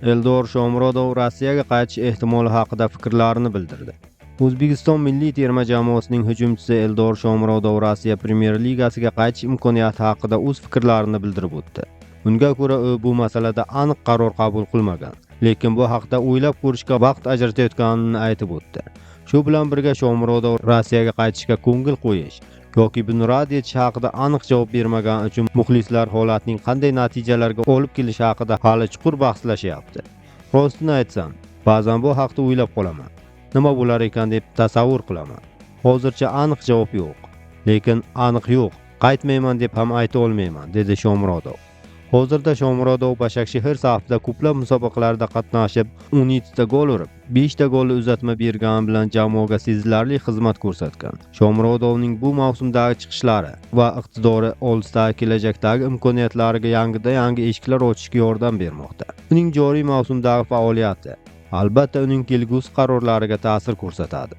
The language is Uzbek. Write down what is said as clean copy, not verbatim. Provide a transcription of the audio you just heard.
Eldor Shomurodov Rossiyaga qaytish ehtimoli haqida fikrlarini bildirdi. O'zbekiston milliy terma jamoasining hujumchisi Eldor Shomurodov Rossiya Premyer Ligasiga qaytish imkoniyati haqida o'z fikrlarini bildirib o'tdi. Unga ko'ra, u bu masalada aniq qaror qabul qilmagan, lekin bu haqda o'ylab ko'rishga vaqt ajratayotganini aytib o'tdi. Shu bilan birga Shomurodov Rossiyaga qaytishga ko'ngil qo'yish yoki buni rad etish haqida aniq javob bermagani uchun muxlislar holatning qanday natijalarga olib kelishi haqida hali chuqur bahslashyapti. Rostini aytsam, ba'zan bu haqda o'ylab qolaman. Nima bo'lar ekan deb tasavvur qilaman. Hozircha aniq javob yo'q. Lekin aniq yo'q, qaytmayman deb ham ayta olmayman, dedi Shomurodov. Hozirda Shomurodov Bashakshehir safida ko'plab musobaqalarda qatnashib, 17 ta gol urib, 5 ta golli uzatma bergani bilan jamoaga sezilarli xizmat ko'rsatgan. Shomurodovning bu mavsumdagi chiqishlari va iqtidori oldidagi kelajakdagi imkoniyatlariga yangidan-yangi eshiklar ochishga yordam bermoqda. Uning joriy mavsumdagi faoliyati albatta uning kelgusi qarorlariga ta'sir ko'rsatadi.